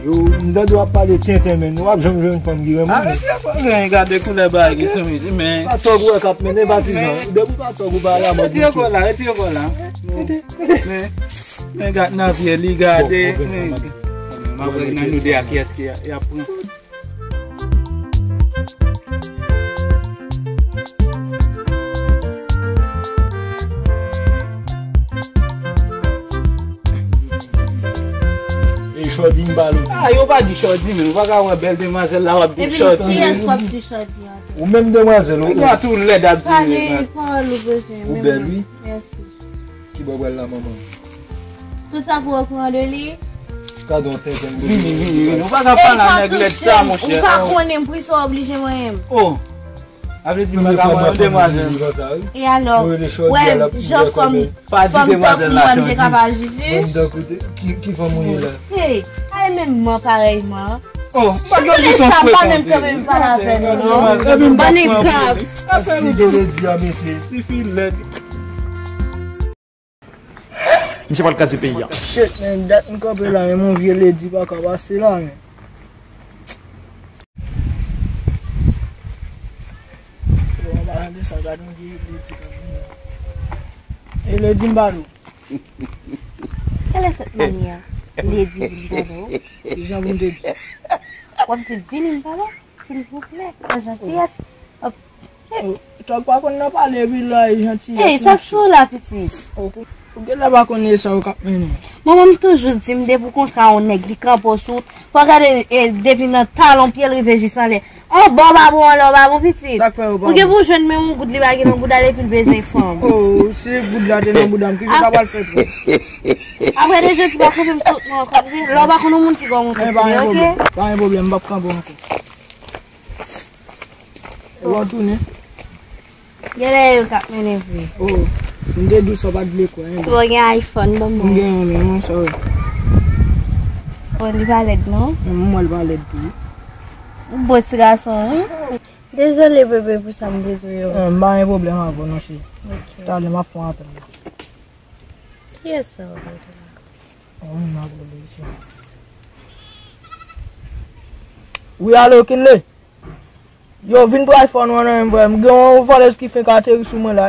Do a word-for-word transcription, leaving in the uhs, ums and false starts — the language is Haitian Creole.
Yo, m tande w ap pale tenten, men w ap janm jwenn fanm ki renmen w. Arete kò la, gade koulè bagay ki sou midi, men. Pa tòg ou wè k ap mennen patizan. Depi w pa tòg ou pa la mòd. Retire kò la, retire kò la. Men, men gad nan pye li, gade. M ap wè nan nou de a kiyès ki y ap pran. E Chòdi m ba l ou. Ah, yo pa di Chòdi, men ou pa ka wè bèl demwazèl la, w ap di Chòdi. Epi kiyès w ap di Chòdi an tou? Ou menm demwazèl, ou. Ou tou lèd ap di. Pa gen pawòl ou bezwen. Ou bèl, wi. Mèsi. Ki bò w pral la, manman? Tout sa pou okouran de li. Gade yon tenten. Vini, vini, vini. Ou pa ka pale a nèg lèd sa, monchè. Ou pa konnen m pri sa w oblije manyen m. Oh. A vle di m pa ka manyen yon demwazèl. E alò, wè, jan fanm, fanm tankou mwen, m te ka pa jije. Ki, ki fanm ou ye la? Hey, ay menm mwen parèy mwen. Oh, m pa gen yon sens frekan. Sa pa menm kanpe m pale avè nou, non. Bann egare. Si de ledi a, mesye. Tifi lèd. Misye pral kraze peyi a. Shit, men, dat m kanpe la, men yon vye ledi pa ka pase la, men. Bon, an palan de sa, gade yon vye ledi k ap vini. E ledi m pale w. Kèl è sèt manyè? Ledi vin pale w. Kijan pou m te di? W ap di vini m pale w? Silvouplè, an jantiyès. Tòg pa konn nan pale, epi lè e jantiyès. Ey, sa k sou la, pitit? Ou genlè pa konn e sa yo k ap mennen. Manman m toujou di m, depi w kontre a yon nèg, li kanpe w sou, fò w gade, e, depi nan talon pye l rive jis anlè. Anba w pa bon, anlè w pa bon, pitit. Sa k fè yo pa bon? Ou gen pou w jwenn menm yon goud, li pa gen nan bouda l, epi l bezwen fanm. Oh, si goud la te nan bouda m, kijan sa pral fèt? Apre de jodi, pa kanpe m sou non ankò, tande? Lè w pa konn yon moun ki gon moun, tande, oke? Pa gen pwoblèm, m p ap kanpe w ankò. Ou ap tounen? Genlè yo k ap mennen vre. Oh, m te di w sa w pa t vle kwè, en. Bon, gen iPhone, ban m wè. M gen yon, men, mwen, sa wè. Bon, li pa lèd, non? Men mwen, l pa lèd tou. Ou bon ti gason, wi. Dezole, bebe, pou sa m te di w yo. Eh, m pa gen pwoblèm avè w, non, cheri. Ok. Talè, m ap fè yon apèl la. Kiyès sa w ap rele la? Yon moun m ap rele, cheri. Wi, alo, Kinley? Yo, vin pran iPhone ou an nan men m, frè. M gen yon vòlèz ki fenk ateri sou mwen la.